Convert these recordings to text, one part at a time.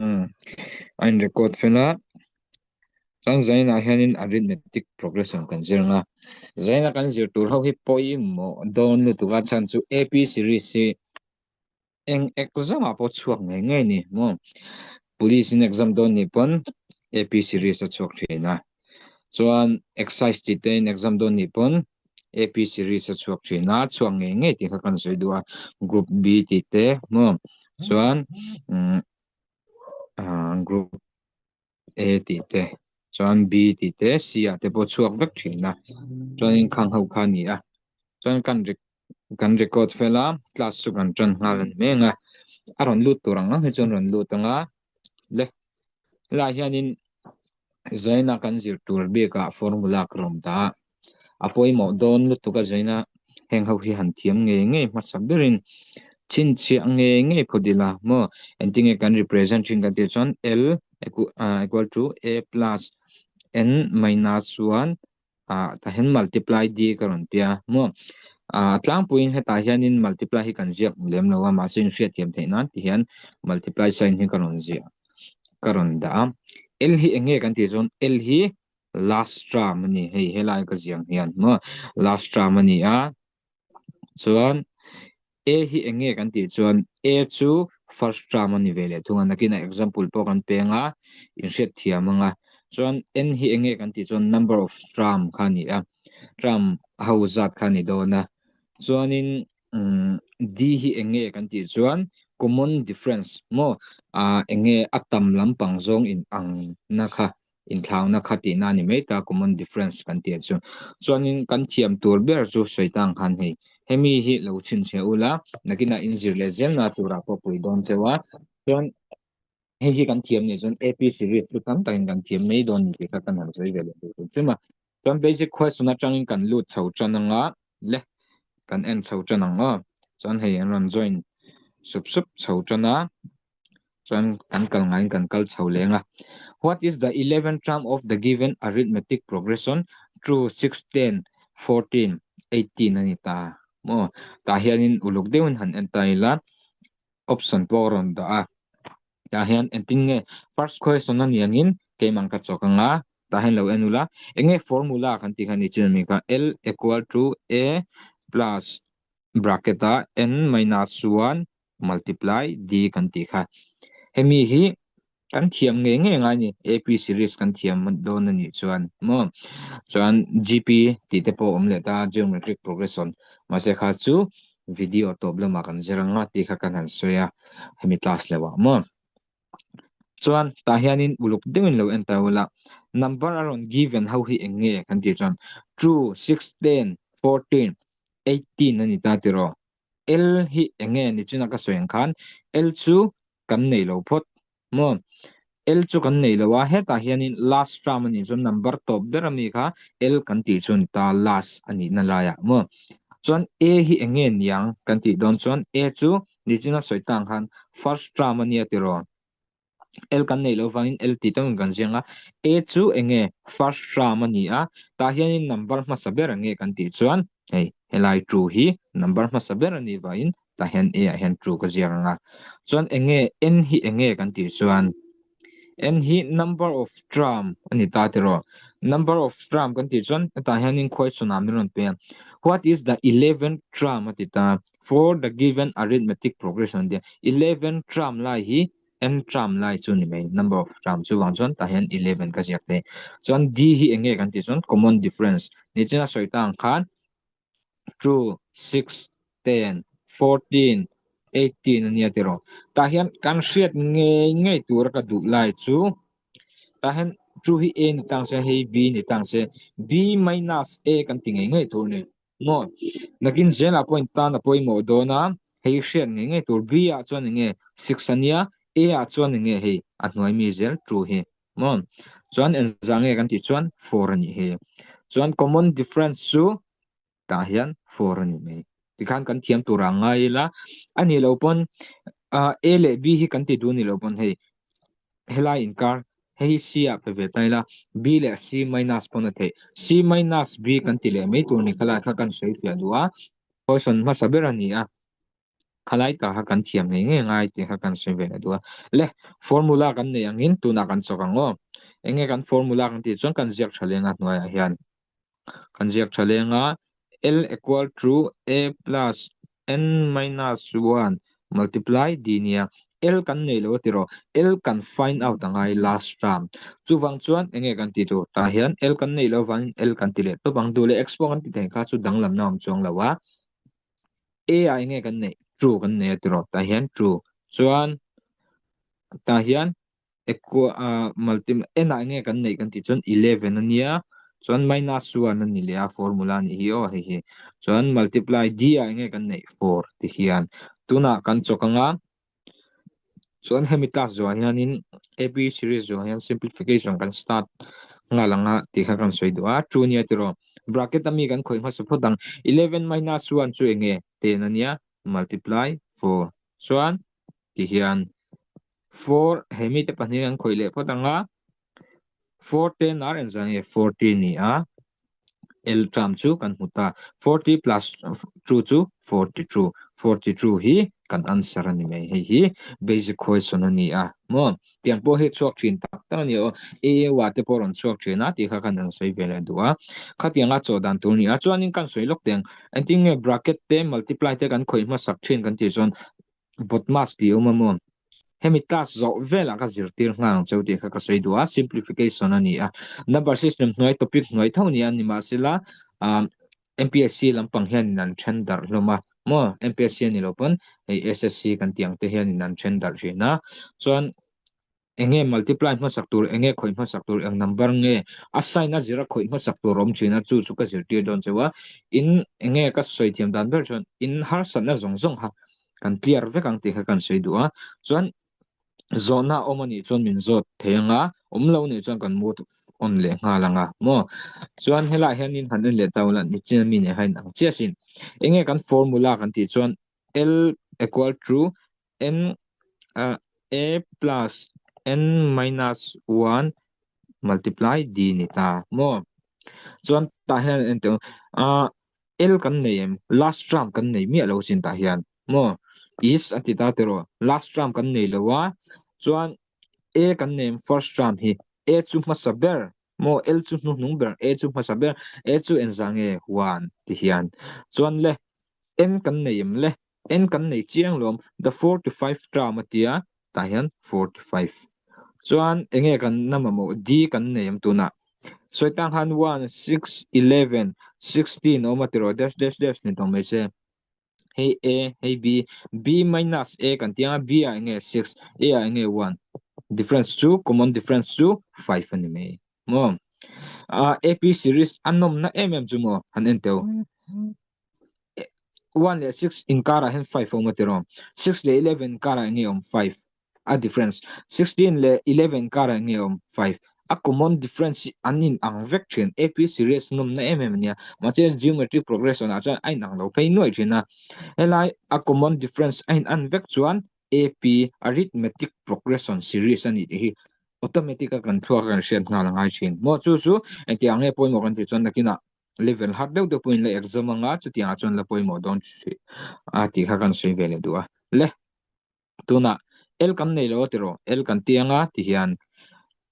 A in record fel a, chuan Zainah hianin arithmetic progression kan zir ang a, Zaina kan zir tur ho hi pawimawh dawn lutuk a chhan chu AP series hi eng exam ah pawh chhuak ngei ngei ni maw, police in exam dawn nih pawn AP series a chhuak thin a, chuan excise tih te in exam dawn nih pawn AP series a chhuak thin a, chhuak ngei ngei tih kha kan sawi duh a, group B tih te maw chuan umm ah group A tih te chuan B tih te C ah te pawh chhuak vek thin a, chuanin khang ho kha a ni a, chuan kan kan record fel a class chu kan tan nghal a ni mai ang a, a rawn lut tur ang ang hi chuan rawn lut ang a le helaiah hianin Zaina kan zir tur bikah formula ka rawn dah a, a pawimawh dawn lutuk a Zaina heng ho hi han thiam ngei ngei hmasa berin chhinchhiah ngei ngei phawt ila maw engtinge kan represent thin kan tih chuan L equal to A plus N minus 1 ah tah hian multiply d ka rawn tia maw ah tlangpuiin hetah hianin multiply hi kan ziak lem lo a mahse in hriatthiam theih nan ti hian multiply sign hi ka rawn ziah ka rawn dah a l hi eng nge kan tih chuan l hi last term a ni hei helai ka ziang hian maw last term a ni a Chuan A hi eng nge kan tih chuan A chu first term a ni ve leh thung a, nakinah example pawh kan peng a, inhriat thiam ang a. Chuan N hi eng nge kan tih chuan number of term kha a ni a, term ho zat kha a ni dawn a. Chuanin D hi eng nge kan tih chuan common difference maw, ah eng nge a tam lampang zawng in ang na kha inthlauna kha tihna a ni mai ta, common difference kan tih chu. Chuanin kan thiam tur ber chu sawi tang khan hei hemi hi lo chhinchhiah ula, nakinah inzir leh zelna turah pawh pui dawn cheu a. Chuan hei hi kan thiam nih chuan AP series chu tam takin kan thiam mai dawn ni tih kha kan han sawi ve leh duh hrim a. Chuan basic question atangin kan lut chho tan anga le kan en chho tan ang aw. Chuan hei an rawn join sup sup chho tan a. Chuan kan kal ngaiin kan kal chho leng a. What is the 11 term of the given arithmetic progression? 2, 6, 10, 14, 18 a ni ta. Maw? Tah hianin uluk deuhin han en ta ila option pawh a rawn dah a. Tah hian engtin nge first question a ni angin keimah ka chawk anga tah hian lo en ula enge formula kan tih kha ni chin ami kha L equal to A plus bracket a n minus 1 multiply d kan tih kha hemi hi kan thiam ngei ngei ngai ni AP series kan thiam dawn a nih chuan maw chuan GP tih te pawh awm leh ta geometric progression mahse kha chu video tawp lamah kan zir anga tih kha kan han sawi a hemi class lo ah maw chuan tah hianin uluk deuhin lo en ta ula number a rawn given ho hi eng nge kan tih chuan 2 6 10 14 18 a ni ta tiraw L hi eng nge ni china ka sawi ang khan L chu kan nei lo phawt maw L chu kan nei lo a hetah hianin last term a nih chuan number tawp ber ami kha L kan tih chu a ni ta last a nihna laiah maw chuan A hi eng nge niang kan tih dawn chuan A chu nichina sawi tang khan first term a nia tiraw L kan neih loh vangin L tih takin kan ziang a, A chu eng nge first term a ni a, tah hianin number hmasa ber ang nge kan tih chuan hei helai two hi number hmasa ber a nih vangin tah hian A ah hian two ka ziak ang a, chuan eng nge N hi eng nge kan tih chuan N hi number of term a ni ta tiraw, number of term kan tih chuan hetah hianin question ah min rawn pe a, what is the eleventh term a ti ta. For the given arithmetic progression an tia, 11 term lai hi n term lai chu ni mai, number of term chu vang chuan tah hian 11 ka ziak thei. Chuan d hi eng nge kan tih chuan common difference ni chuan a sawi ta ang khan 2, 6, 10, 14, 18 a nia tiraw. Tah hian kan hriat ngei ngei tura ka duh lai chu tah hian 2 hi a ni tang se hei b ni tang se b minus a kan ti ngei ngei tur a ni. Maw? Nakin zelah pawh in tan a pawimawh dawn a, hei hriat ngei ngei tur B ah chuan eng nge six a nia, A ah chuan eng nge hei a hnuai mi zel two hi. Maw? Chuan engzah nge kan tih chuan four a nih hi. Chuan common difference chu tah hian four a ni mai. Tikhan kan thiam tur ah ngai ila, a nih loh pawn A leh B hi kan ti duh a nih loh pawn hei helai inkar hei hi C ah pe ve ta ila B leh C minus pawn a theih C minus B kan ti leh mai tur ni khalai kha kan sawi fiah duh a question hmasa ber a ni a. Khalai ta kha kan thiam ngei ngei ngai tih kha kan sawi ve leh duh a. Le, formula kan nei angin tunah kan chawk ang aw. Enge kan formula kan tih chuan kan ziak tha leng a hnuaiah hian. Kan ziak tha leng a, L equal to A plus N minus 1 multiply D nia. L kan nei lo a ti rawh. L kan find out a ngai last term. Chuvang chuan enge kan tih tur? Tah hian L kan nei lo avangin L kan ti leh tawp ang. Duh leh X pawh kan ti thei kha chu danglamna a awm chuang lo a. A ah enge kan neih? True kan nei a ti rawh. Tah hian true. Chuan tah hian equal ah multi n ah enge kan neih kan tih chuan 11 a nia. Chuan minus 1 a ni leh a formula a nih hi aw hei hi. Chuan multiply d ah enge kan neih? 4 ti hian. Tunah kan chawk anga Chuan hemi class zawhah hianin AP series zawhah hian simplification kan start nghal ang a tih kha kan sawi duh a, true nia tiraw? Bracket a mi kan khawih hmasa phawt ang, 11 minus 1 chu eng nge? 10 a nia, multiply 4 chuan tihian 4 he mite pahnih kan khawih leh phawt ang a, 4 10 ar engzah nge 40 ni a, L term chu kan hmu ta. 40 plus 2 chu 42. 42 hi kan answer a ni mai. Hei hi basic question a ni a. Maw? Tiang pawh hi chhuak thin tak tak a ni aw. A A wa te pawh rawn chhuak thin a tih kha kan rawn sawi ve leh duh a. Khatianga chaw dan tur a ni a. Chuanin kan sawi lawk teng. Engtin nge bracket te multiply te kan khawih hmasak thin kan tih chuan BODMAS tih a awm a maw? Hemi class zawh velah ka zirtir nghal ang cheu tih kha ka sawi duh a, simplification a ni a. Number system hnuai topic hnuai tho ni a nimahsela ah MPSC lampang hianin an then darh hlawm a maw? MPSC a ni lo pawn hei SSC kan tih ang te hianin an then darh thin a. Chuan Enge multiply hmasak tur, enge khawih hmasak tur, eng number nge a sign a zira khawih hmasak tur a awm thin a, chu chu ka zirtir dawn cheu a. In enge ka sawi thiam dan ber chuan in harsatna zawng zawng kha kan clear vek ang tih kha kan sawi duh a. Chuan zawhna a awm a nih chuan min zawt thei ang a, awm lo nih chuan kan move on leh nghal ang a maw. Chuan helaiah hianin han en leh ta ula nichin a mi nen khan inang chiah asin. Enge kan formula kan tih chuan L equal to N ah A plus N minus 1 multiply D ni ta maw? Chuan tah hian en teh ah L kan nei em? Last term kan nei miah lo sin tah hian maw? Is a ti ta tiraw? Last term kan nei lo a, chuan A kan nei em first term hi A chu hmasa ber maw? L chu hnuhnung ber A chu hmasa ber A chu engzah nge 1 ti hian chuan le N kan nei em le? N kan nei chiang lawm the 45 term a tia tah hian 45 chuan enge kan na mamawh D kan nei ang tunah sawi tang khan 1 6 11 16 awm a tiraw dash dash dash ni tawh mai se hei A hei B B minus A kan tia B ah enge 6 A ah enge 1 difference chu common difference chu 5 a ni mai maw AP series a nawmna em em chu maw han en teu 1 leh 6 inkarah hian 5 a awm a tiraw 6 leh 11 karah enge awm 5 a difference 16 leh 11 karah enge awm 5 a common difference hi an in ang vek thin AP series nawmna em em ania mahse geometric progression ah chuan a in ang lo phei nuai thin a helai a common difference a in an vek chuan AP arithmetic progression series a nih tih hi automatic a kan thluak a kan hriat nghal a ngai thin maw chu chu engtiang nge pawimawh kan tih chuan nakinah level har deuh deuh pawhin la exam anga chutiangah chuan la pawimawh dawn hrih a tih kha kan sawi ve leh duh a le tunah L kan nei lo a tiraw L kan ti anga ti hian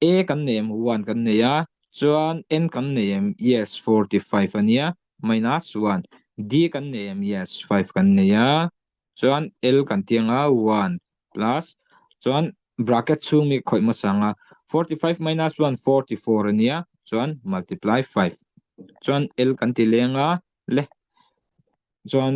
A kan nei em 1 kan nei a chuan N kan nei em yes 45 ania minus 1 D kan nei em yes 5 kan nei a chuan L kan ti anga 1 plus chuan bracket chhung mi khawih hmasa anga 45 minus 1 44 ania chuan multiply 5 chuan L kan ti leng a le chuan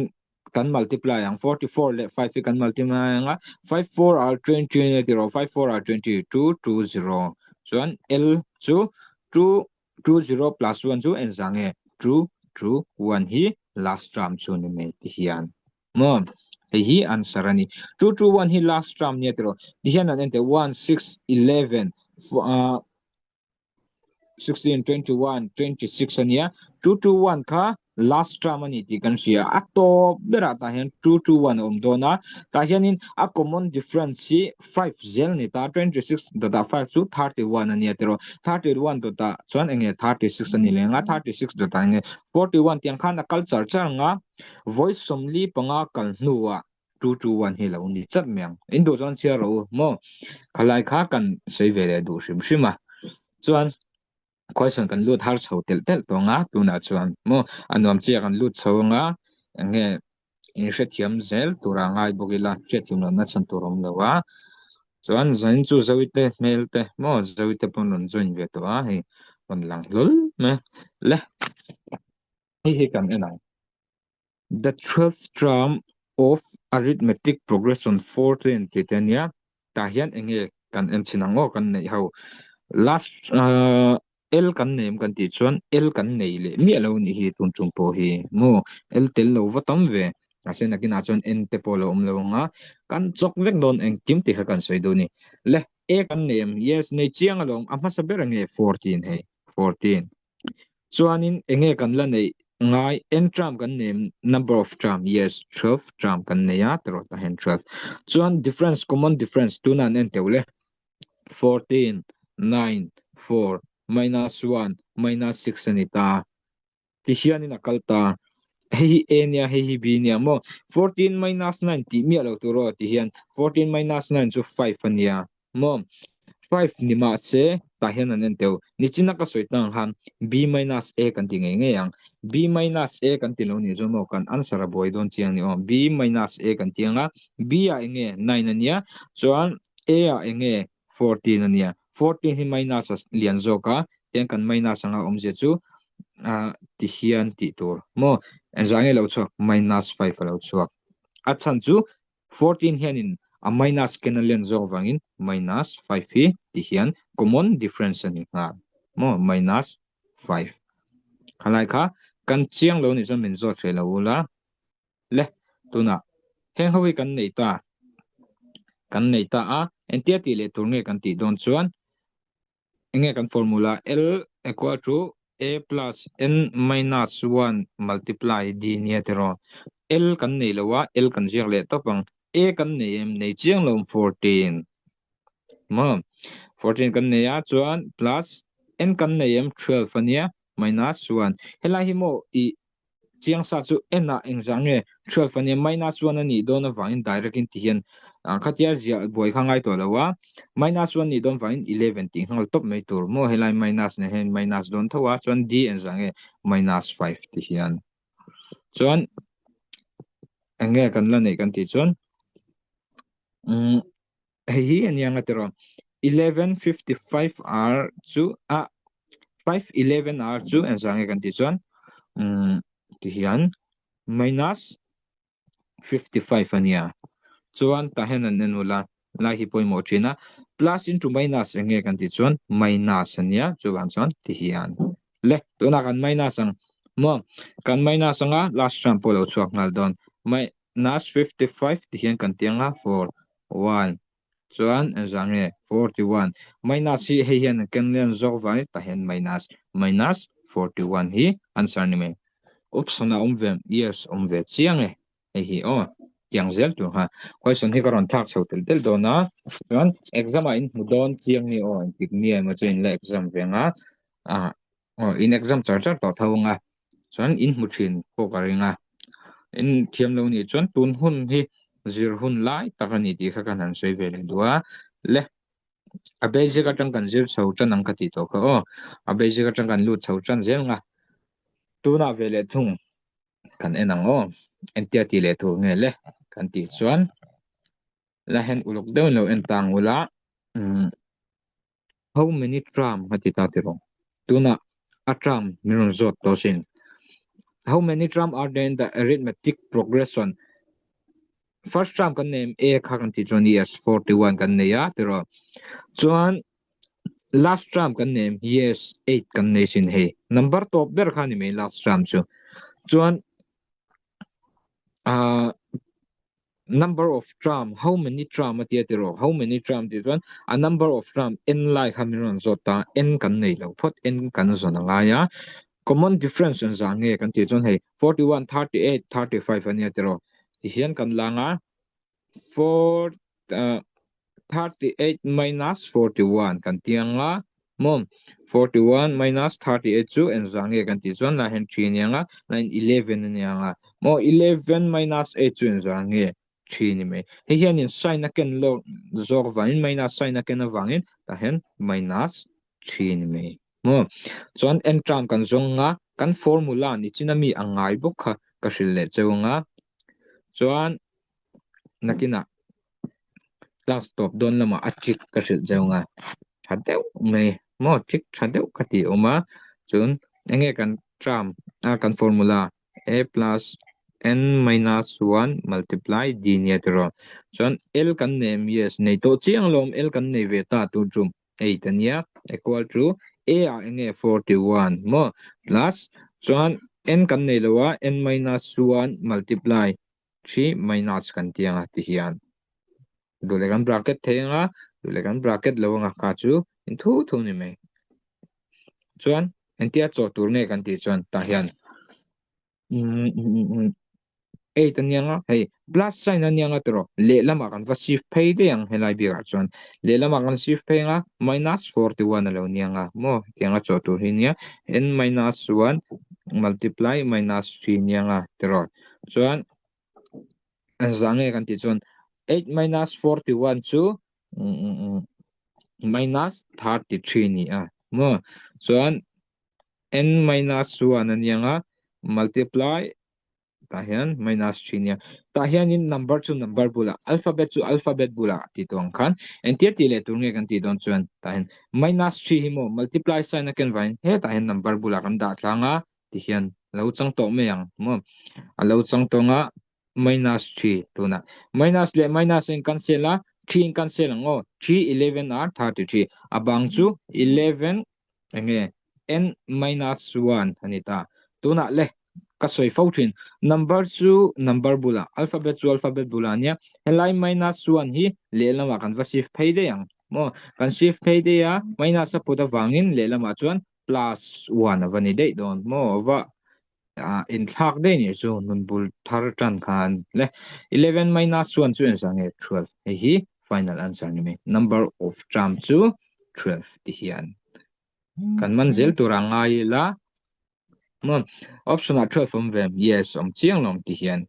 kan multiply ang 44 leh 5 hi kan multiply anga 5 4 are 20 ania tiraw 5 4 are 20 2 2 0 chuan L chu 2 2 0 plus 1 chu engzah nge 2 2 1 hi last term chu ni mai ti hian maw hei hi answer a ni 2 2 1 hi last term nia tiraw ti hian an ente 1 6 11 16 21 26 ania 2 2 1 kha last term a ni tih kan hria a tawp berah tah hian 2 2 1 a awm dawn a tah hianin a common difference hi 5 zel ni ta 26 dawtah 5 chu 31 a nia tiraw 31 dawtah chuan enge 36 a ni leh ang a 36 dawtah enge 41 tiang khan a kal char char ang a vawi 45 kal hnuah. 2 2 1 hi lo ni chat mai ang. In duh chuan chhiar rawh u maw? Khalai kha kan sawi ve leh duh hrim hrim a. Chuan question kan lut har chho telh telh tawh ang a, tunah chuan maw a nuam chiah kan lut chho ang a, eng nge in hrethiam zel tura ngai bawk ila hriatthiam lohna chhan tur awm lo a. Chuan zain chu Zawite hmel te maw Zawite pawn rawn join ve tawh a, hei rawn lang hlawl mai le. Hei hi kan en ang. The 12th term of arithmetic progression 14 tih te ania tah hian eng nge kan en chhin ang aw kan neih ho last uh, L kan nei em kan tih chuan L kan nei leh miah lo nih hi tun tum pawh hi maw L tel lo va tam ve mahse nakinah chuan N te pawh lo awm lo ang a kan chawk vek dawn engkim tih kha kan sawi duh a ni le A kan nei em yes nei chiang alawm a hmasa ber enge 14 hei 14 Chuanin enge kan la neih ngai n term kan nei number of term yes 12 term kan nei a tiraw tah hian 12 chuan difference common difference tuna an en teuh le 14 9 4 minus 1 minus 6 a ni ta ti hianin a kal ta hei hi a nia hei hi b nia maw 14 minus 9 tih miah lo tur aw ti hian 14 minus 9 chu 5 a nia Maw? 5 ni mahse tah hian an en teuh. Nichina ka sawi tang khan B minus A kan ti ngei ngei ang. B minus A kan ti lo nih chuan maw kan answer a buai dawn chiang ni aw. B minus A kan ti ang a, B ah eng nge 9 a nia, chuan A ah eng nge 14 a nia. 14 hi minus a lian zawk a, tiang kan minus anga awmzia chu ah ti hian tih tur. Maw? Engzah nge lo chhuak? Minus 5 a lo chhuak. A chhan chu 14 hianin a minus ken a len zawk vangin minus 5 hi ti hian common difference a ni nghal maw minus 5 khalai kha kan chiang lo ni chuan min zawt hreh lo ula le tunah heng ho hi kan nei ta kan nei ta a entia tih leh tur nge kan tih dawn chuan Enge kan formula L equal to A plus N minus 1 multiply D nia tiraw? L kan nei lo a, L kan ziak leh tawp ang. A kan nei em? Nei chiang lo 14. Maw? 14 kan nei a, chuan plus N kan nei em? 12 ania minus 1. Helai hi maw i Chiang sa chu en ah engzah nge 12 ania minus 1 a nih dawn avangin direct in ti hian khatia ziah buai kha ngai tawh lo a, minus 1 nih dawn vangin 11 tih nghal tawp mai tur maw helai minus nen hian minus dawn tho a chuan d engzah nge minus 5 ti hian chuan eng nge kan la neih kan tih chuan umm hei hi a nia nga tiraw 11:55 r chu a 5:11 r chu engzah nge kan tih chuan umm ti hian minus 55 a nia chuan tah hian an en ula lai hi pawimawh thin a plus into minus eng nge kan tih chuan minus a nia chuvang chuan ti hian le tunah kan minus ang maw kan minus anga last term pawh lo chhuak nghal dawn minus 55 ti hian kan ti anga 4 1 chuan engzah nge 41 minus hi hei hian a ken lian zawk vangin tah hian minus minus 41 hi answer ni mai option a awm ve yes awm ve chiang e hei hi aw tiang zel tur kha question hi ka rawn thlak chho tel tel dawn a chuan exam ah in hmu dawn chiang ni aw engtik ni emaw chu in la exam ve ang a ah aw in exam char char tawh tho ang a chuan in hmu thin pawh ka ring a in thiam lo nih chuan tun hun hi zir hun lai tak a ni tih kha kan han sawi ve leh duh a le a basic atang kan zir chho tan ang ka tih tawh kha aw a basic atang kan lut chho tan zel nga tunah ve leh thung kan en ang aw entia tih leh tur nge le kan tih chuan la hen uluk deuh in lo en tang ula umm How many tram a ti ta tiraw? Tunah a tram min rawn zawt tawh sin. How many tram are there in the arithmetic progression? First tram kan nei A kha kan tih chuan yes 41 kan nei a tiraw. Chuan last tram kan nei yes 8 kan nei sin hei. Number tawp ber kha ni mai last tram chu. Chuan ah number of tram how many tram a tia tiraw how many tram tih chuan a number of tram n lai kha min rawn zawt ta n kan nei lo phawt n kan zawn a ngai a common difference an zah nge kan tih chuan hei 41 38 35 ania tiraw tihian kan lang a 4 38 minus 41 kan ti ang a maw 41 minus 38 chu engzah nge kan tih chuan lah hian 3 a ni ang a nine 11 a ni ang a maw 11 minus 8 chu engzah nge 3 ni mai. Hei hianin sign a ken lawk zawk avangin minus sign a ken avangin tah hian minus 3 ni mai. Maw? Chuan n term kan zawng anga kan formula ni chin ami a ngai bawk kha ka hrilh leh cheu anga chuan nakinah class tawp dawn lamah a trick ka hrilh cheu anga tha deuh mai maw trick tha deuh ka tih awm a chun enge kan term a kan formula a plus n minus 1 multiply d nia tiraw chuan l kan nei em yes nei tawh chiang alawm l kan nei ve ta tur chu 8 ania equal to a ah enge 41 maw plus chuan n kan nei lo a n minus 1 multiply 3 minus kan ti anga ti hian duh leh kan bracket thei anga duh leh kan bracket lo anga kha chu in thu thu ni mai chuan engtia chaw tur nge kan tih chuan tah hian 8 ania nga hei plus sign ania nga tiraw lehlamah kan va shift phei daih ang helai biakah chuan lehlamah kan shift phei anga minus 41 a lo nia nga maw hetianga chaw tur hi nia n minus 1 multiply minus 3 nia nga tiraw chuan engzah nge kan tih chuan 8 minus 41 chu minus 33 ni a maw chuan n minus 1 a nia nga multiply tah hian minus 3 nia tah hianin number chu number bulah alphabet chu alphabet bulah tih tawh ang khan engtir tih leh tur nge kan tih dawn chuan tah hian minus 3 hi maw multiply sign a ken vangin hetah hian number bulah kan dah tlang a ti hian a lo chang tawh mai ang maw a lo chang tawng a minus 3 tunah minus leh minus in cancel a 3 in cancel ang aw 3 11 are 33 a bang chu 11 enge n minus 1 ani ta tunah le ka sawi fo thin number chu number bula alphabet chu alphabet bula ania helai minus 1 hi lehlamah kan va shift phei daih ang maw kan shift phei daih a minus a put avangin lehlamah chuan plus 1 a va ni daih dawn maw va inthlak daih nih chu nun bul thar tan khan le 11 minus 1 chu engzah nge 12 hei hi final answer ni mai number of term chu 12 ti hian kan man zel tura ngai ila maw option ah 12 awm ve yes awm chiang lo ti hian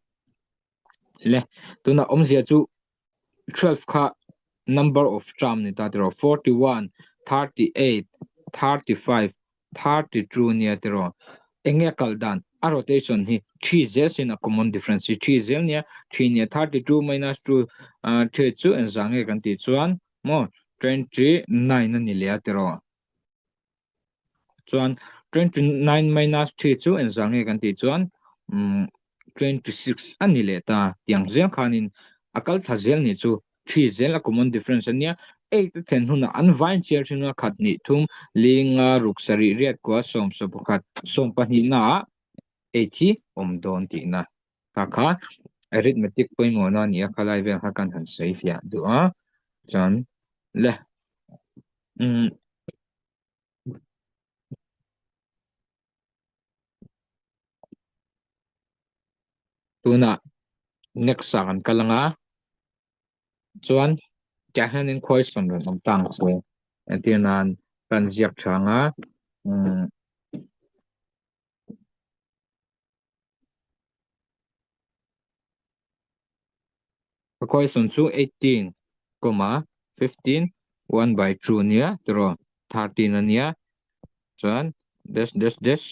Le tuna awmzia chu 12 kha number of term ni ta tiraw 41 38 35 32 nia tiraw enge kal dan a rotation hi 3 zel sin a common difference hi 3 zel nia 3 nia 32 minus 2 3 chu engzah nge kan tih chuan maw 29 a ni leh a tiraw Chuan 29 minus 3 chu engzah nge kan tih chuan 26 a ni leh ta. Tiang zel khanin a kal thla zel nih chu 3 zel a common difference a nia. 8 a thlen hunah an vain chiar thin a khat hnih thum li nga ruk sarih riat kua sawm sawmpakhat sawmpahnih naah 8 hi awm dawn tihna. Kha kha arithmetic pawimawhna a ni a, khalai vel kha kan han sawi fiah duh a. Chuan le umm Tunah next ah kan kal anga chuan tiah hianin question rawn awm ta ang che entir nan kan ziak tha anga umm Ka question chu 18 comma 15 1 by 2 nia tiraw 13 ania chuan dash dash dash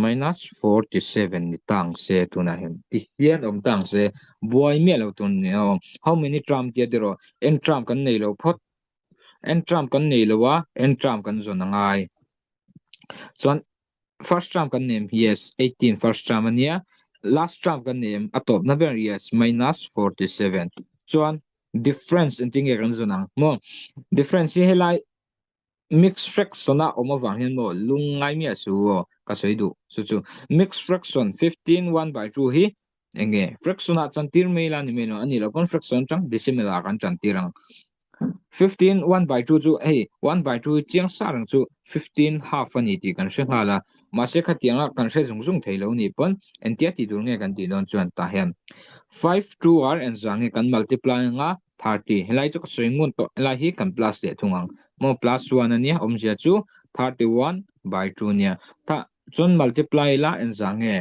minus 47 ni tang se tunah hian ti hian awm tang se buai miah lo tur ni a awm how many term tia tiraw n term kan nei lo phawt n term kan nei lo a n term kan zawn a ngai chuan First term kan nem yes 18 first term ania last term kan nem a tawp na ber yes minus 47 chuan difference engtin nge kan zawn ang maw difference hi helai mixed fraction a awm avang hian maw lungngai miah su aw ka sawi duh chu chu mixed fraction 15 1 by 2 hi enge fraction ah chantir mai la ni mai lo ani lo pawn fraction atang decimal ah kan chantir ang 15 1 by 2 chu hei 1 by 2 hi chiang sa reng chu 15 half a ni tih kan hre nghal a mahse khatianga kan hre zung zung thei lo ni pawn engtia tih tur nge kan tih dawn chuan tah hian 5 2 r engzah nge kan multiply anga 30 helai chu ka sawi ngun tawh helai hi kan plus leh thung ang maw plus 1 ania awmzia chu 31 by 2 nia tah chuan multiply la engzah nge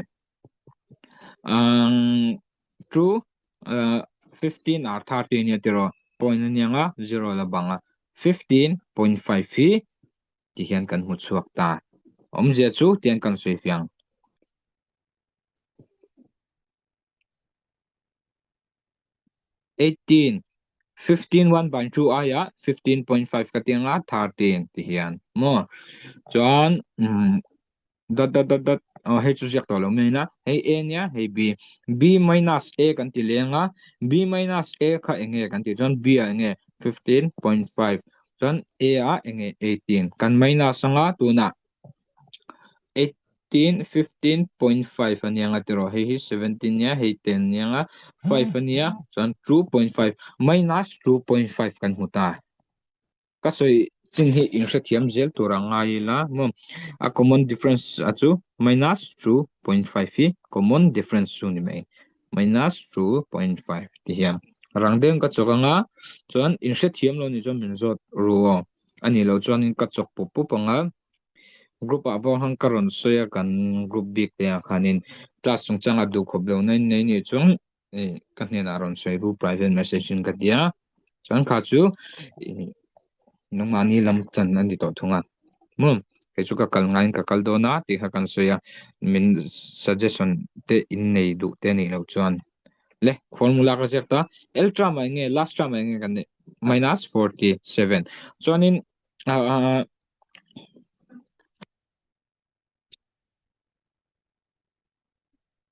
2 uh, 15 ar 30 ania tiraw point ania nga zero la bang a 15.5 hi ti hian kan hmu chhuak ta awmzia chu tian kan sawi fiang. 18 15 1 by 2 aia 15.5 ka tiang a 13 ti hian maw chuan um, dot dot dot dot oh, hei chu ziak tawh lo mai na hei a nia hei b b minus a kan ti leng a b minus a kha enge kan ti chuan b a enge 15.5 chuan a a enge 18 kan minus anga tuna 18 15.5 a nia nga tiraw hei hi 17 nia hei 10 nia nga 5 a nia chuan 2.5 minus 2.5 kan hmu ta ka sawi chin hi in hrethiam zel tur a ngai ila maw a common difference a chu minus 2.5 hi common difference chu ni mai minus 2.5 ti hian rang deuhin ka chawk anga chuan in hrethiam lo ni chuan min zawt ru aw a nih loh chuanin ka chawk pup pup anga Group ah pawh khan ka rawn sawi a kan group bik te ah khanin class chungchanga duh khawp lo na in nei nih chuan ih ka hnenah rawn sawi ru private message in ka ti a chuan kha chu ih nangmahni lam chan a ni tawh thung a maw kei chu ka kal ngaiin ka kal dawn a tih kha kan sawi a min suggestion te in nei duh te anih loh chuan le formula ka ziak ta L term ah eng nge last term ah eng nge kan neih minus 47 chuanin ah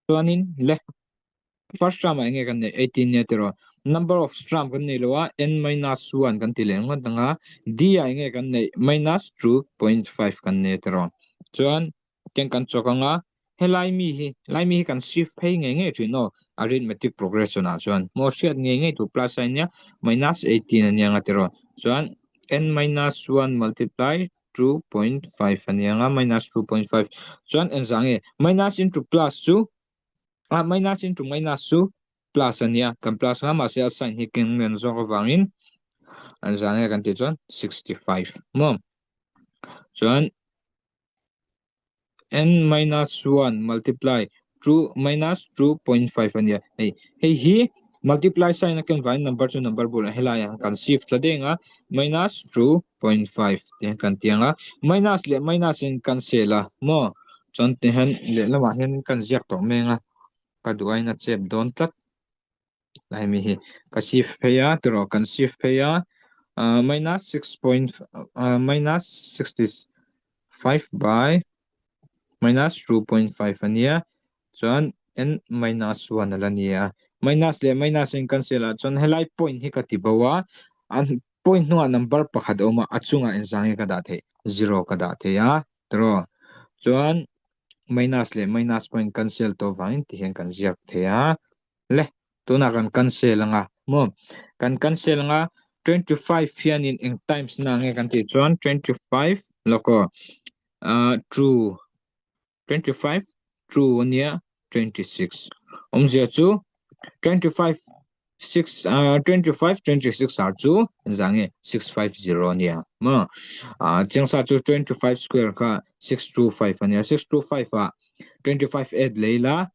Chuanin le first term ah enge kan neih 18 nia tiraw number of term kan nei lo a n minus 1 kan ti leh ngawt ang a d ah enge kan neih minus 2.5 kan nei tiraw chuan tiang kan chawk ang a helai mi hi lai mi hi kan shift phei ngei ngei thin aw arithmetic progression ah chuan maw hriat ngei ngei tur plus sign nia minus 18 ania nga tiraw chuan n minus 1 multiply 2.5 ania nga minus 2.5 chuan engzah nge minus into plus chu ah minus into minus chu plus ania kan plus nga mahse a sign hi keng nen zawk avangin engzah nge kan tih chuan 65 maw chuan n minus 1 multiply 2 minus 2.5 ania hei hei hi multiply sign a ken vangin number chu number bulah helai ah kan shift thla deng a minus 2.5 te kan ti ang a minus leh minus in cancel a maw chuan ti hian lehlamah hian kan ziak tawh meng a ka duh aiin a chep dawn tlat Lai mi hi ka shift phei a tiraw kan shift phei a ah minus six point ah minus 65 by minus 2.5 ania chuan n minus 1 ala ni a minus leh minus in cancel ah chuan helai point hi ka ti bo a a point hnungah number pakhat a awm a a chungah engzang nge ka dah theih zero ka dah thei a tiraw chuan minus leh minus point cancel tawh vangin ti hian kan ziak thei a. Le, tunah kan cancel anga maw? Kan cancel anga 25 hianin eng times na nge kan tih chuan 25 lawk aw ah two 25 two ania 26 awmzia chu 25 6 ah 25 26 ah chu engzah nge 650 ania maw? Ah chiangsa chu 25 square kha 625 ania 625 ah 25 add lei la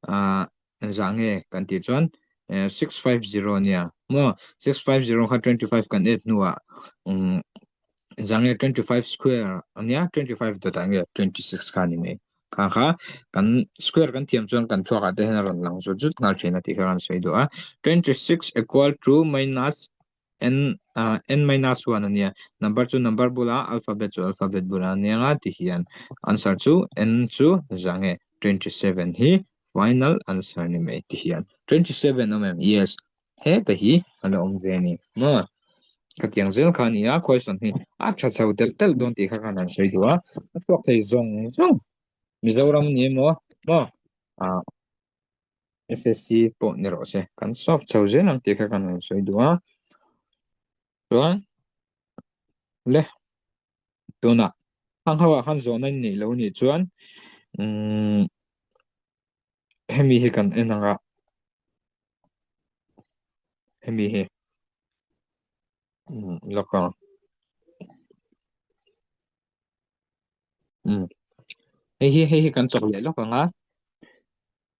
ah engzah nge kan tih chuan 650 ania maw 650 kha 25 kan add hnuah um engzah nge 25 square ania 25 dawtah nge 26 kha ni mai kha kha kan square kan thiam chuan kan thluakah te hian a rawn lang zut zut nghal thin a tih kha kan sawi duh a 26 equal to minus n ah n minus 1 ania number chu number bulah alphabet chu alphabet bulah ania nga ti hian answer chu n chu zah nge 27 hi final answer ni mai ti hian 27 awm em yes heta hi a la awm ve a ni maw ka tiang zel kha a ni a question hi a tha chho telh telh dawn tih kha khan an sawi duh a a chhuak thei zawng zawng Mizoram ni emaw maw ah SSC pawh ni rawh se kan solve chho zel ang tih kha kan rawn sawi duh a chuan le tunah hang ho ah khan zawhna in neih loh anih chuan umm hemi hi kan en ang a hemi hi umm lawk ang umm hei hi hei hi kan chawk leh lawk ang a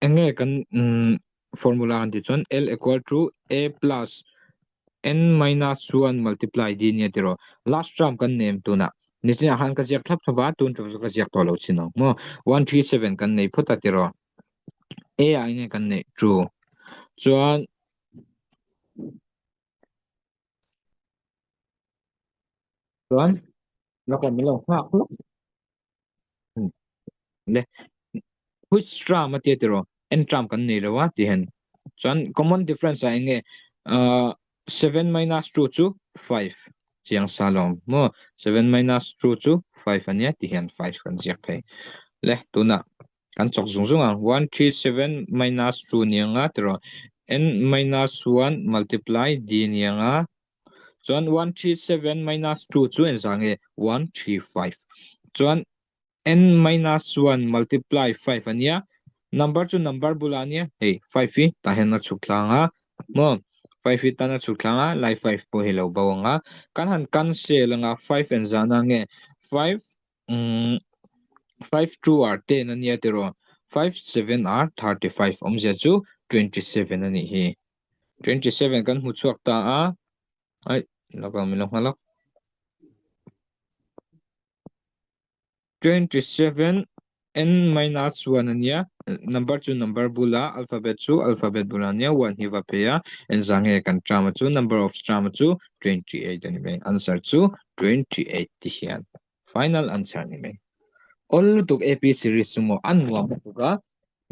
eng nge kan umm. formula kan tih chuan L equal to A plus N minus 1 multiply D nia tiraw. Last term kan nem tunah. Nichinah khan ka ziak thlap thlap a, tun tum chu ka ziak tawh lo chin ang maw. 137 kan nei phawt a tiraw. A ah enge kan neih 2. Chuan chuan lawk min lo nghak lawk. Le which term a tia tiraw n term kan nei lo a ti hen chuan common difference ah enge 7 minus 2 chu 5 chiang sa lawm maw 7 minus 2 chu 5 ania ti hian 5 kan ziak thei le tuna kan chawk zung zung ang 1 3 7 minus 2 nianga tiraw n minus 1 multiply d nianga Chuan 1 3 7 minus 2 chu engzah nge 1 3 5. Chuan n minus 1 multiply 5 ania. Number chu number bulah ania. Hei 5 hi tah hian a chhuk thlang a. Maw 5 hi tan a chhuk thlang a lai 5 pawh hi lo bo ang a. Kan han cancel anga 5 engzahna nge 5 um 5 2 are 10 ania tiraw 5 7 are 35 awmzia chu 27 anih hi. 27 kan hmu chhuak ta a ai laka min lo nghal a 27 n minus 1 ania number chu number bula alphabet chu alphabet bula ania 1 hi va pe a engzah nge kan term chu number of term chu 28 ani mai answer chu 28 ti hian final answer ni mai all lutuk AP series chu maw an nuam lutuk a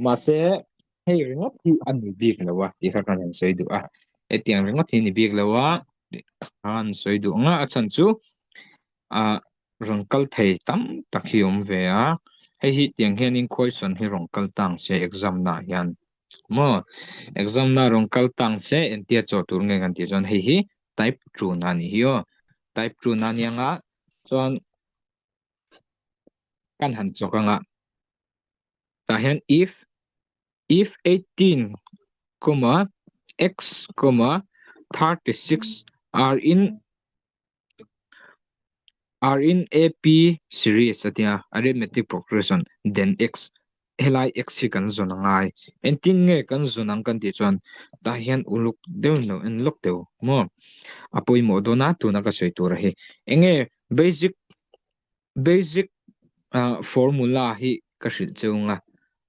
mahse Hei ringawt hi a ni bik lo a tih kha kan han sawi duh a, hetiang ringawt hi a ni bik lo a tih kha an sawi duh ang a, a chhan chu ah rawn kal thei tam tak hi a awm ve a, hei hi tiang hianin question hi rawn kal tang se exam naah hian maw exam naah rawn kal tang se entia chaw tur nge kan tih chuan hei hi type two na a nih hi aw, type two na a nia nga chuan kan han chawk ang a. Tah hian if if 18 comma x comma 36 are in are in AP series a tia arithmetic progression then x helai x hi kan zawn a ngai engtin nge kan zawn ang kan tih chuan tah hian uluk deuhin lo en lawk deuh maw a pawimawh dawn a tuna ka sawi tur a hi enge basic Basic formula hi ka hrilh cheu ang a,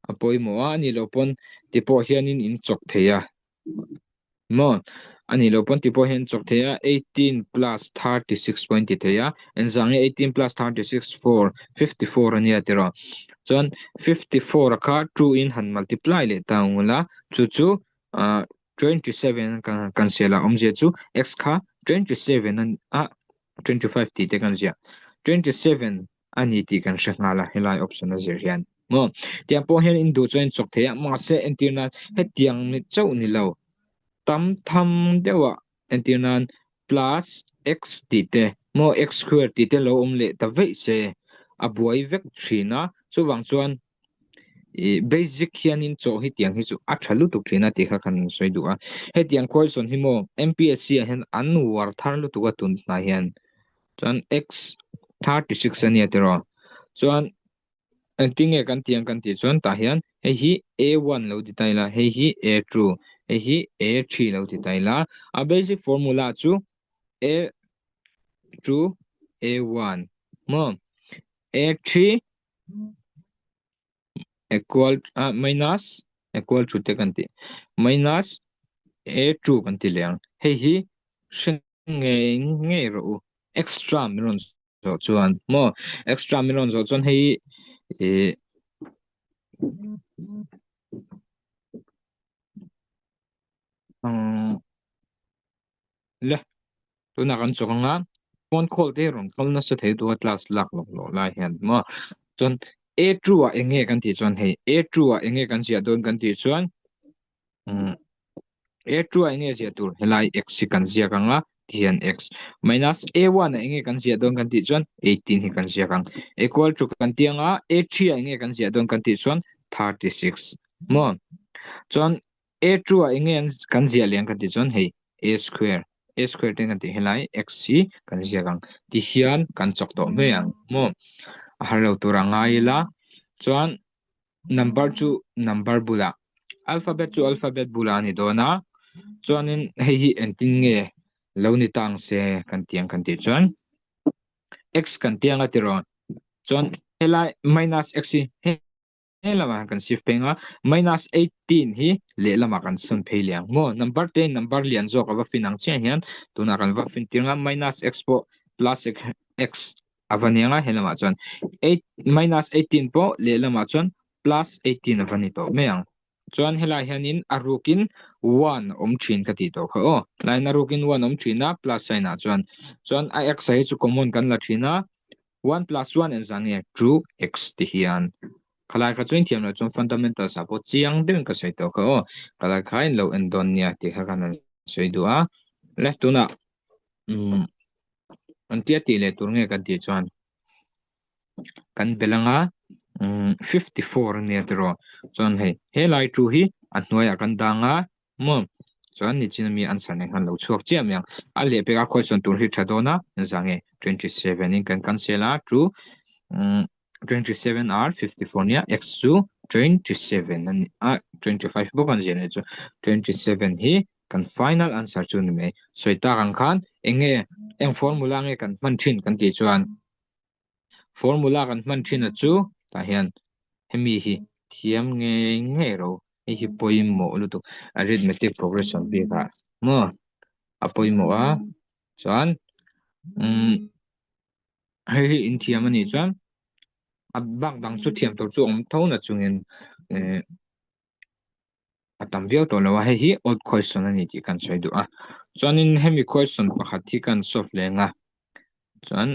a pawimawh a, ani lo pawn ti pawh hianin in chawk thei a, maw? Ani lo pawn ti pawh hian chawk thei a, 18 plus 36 pawh in ti thei a, engzah nge 18 plus 36 4, 54 a nia tiraw? Chuan 54 a kha 2 in han multiply leh ta ang ula, chu chu 27 kan sial a, awmzia chu x kha 27 a 25 tih te kan ziah 27 a ni tih kan hre nghal a helai option a zir hian maw tiang pawh hian in duh chuan in chawk thei a mahse entir nan hetiang ni chauh ni lo tam tham deuh ah entir nan plus x tih te maw x square tih te lo awm leh ta veih se a buai vek thin a chuvang chuan Ih basic hianin chaw hi tiang hi chu a tha lutuk thin a tih kha kan sawi duh a hetiang question hi maw MPSC ah hian an uar thar lutuk a tun hnai hian chuan x 36 ania tiraw chuan engtin nge kan tih ang kan tih chuan tah hian hei hi a one lo ti ta ila hei hi a two hei hi a three lo ti ta ila a basic formula chu a two a one maw a three equal ah minus equal to te kan ti minus a two kan ti leh ang hei hi hre ngei ngei rawh u extra min rawn zawh chuan maw extra min rawn zawh chuan hei ih umm le. Tunah kan chawk anga phone call te rawn kal nasa thei duh a class lak lawk lawk lai hian maw chuan A two ah eng nge kan tih chuan hei A two ah eng nge kan ziah dawn kan tih chuan umm A two ah eng nge ziah tur helai x hi kan ziak anga tihian x minus A one ah eng nge kan ziah dawn kan tih chuan 18 hi kan ziak ang equal to kan tih anga A three ah eng nge kan ziah dawn kan tih chuan 36 maw chuan A two ah eng nge kan ziah leh ang kan tih chuan hei A square A square te kan tih helai x hi kan ziak ang ti hian kan chawk tawh mai ang maw a har lo tur a ngai ila chuan number chu number bulah. Alphabet chu alphabet bulah a ni dawn a, chuanin hei hi engtin nge lo ni tang se kan ti ang kan tih chuan x kan ti anga tiraw chuan helai minus x hi he lamah kan shift phei anga minus 18 hi lehlamah kan sawn phei leh ang maw number te number lian zawk a va fin ang chiah hian tunah kan va fin tir anga minus x pawh plus x a va ni anga he lamah chuan 8 minus 18 pawh lehlamah chuan plus 18 a va ni tawh mai ang. Chuan helai hianin a rukin 1 awm thin ka tih tawh kha aw. Line a rukin 1 awm thin a plus sign ah chuan. Chuan a x a hi chu common kan la thin a 1 plus 1 engzah nge 2x ti hian. Khalai kha chu inthiam loh chuan fundamentals ah pawh chiang deuhin ka sawi tawh kha aw. Khalai kha in lo en dawn nia tih kha kan rawn sawi duh a. Le tunah umm an tia tih leh tur nge kan tih chuan kan bel anga umm 54 ania tiraw chuan hei helai thu hi a hnuaiah kan dang a maw chuan nichin ami answer nen khan lo chhuak chiah mai ang a lehpek a question tur hi tha dawn a engzah nge 27 in kan cancel a chu umm 27 r 54 nia x chu 27 ani a 25 bawk an ziah leh chu 27 hi kan final answer chu ni mai sawi tak ang khan eng nge eng formula nge kan hman thin kan tih chuan formula kan hman thin a chu tah hian hemi hi thiam ngei ngei ro hei hi pawimawh lutuk arithmetic progression bik ah maw a pawimawh a chuan umm hei hi in thiam a nih chuan a bak dang chu thiam tur chu awm tho na chungin eh a tam viau tawh lo a hei hi old question a ni tih kan sawi duh a chuanin hemi question pakhat hi kan solve leng a chuan.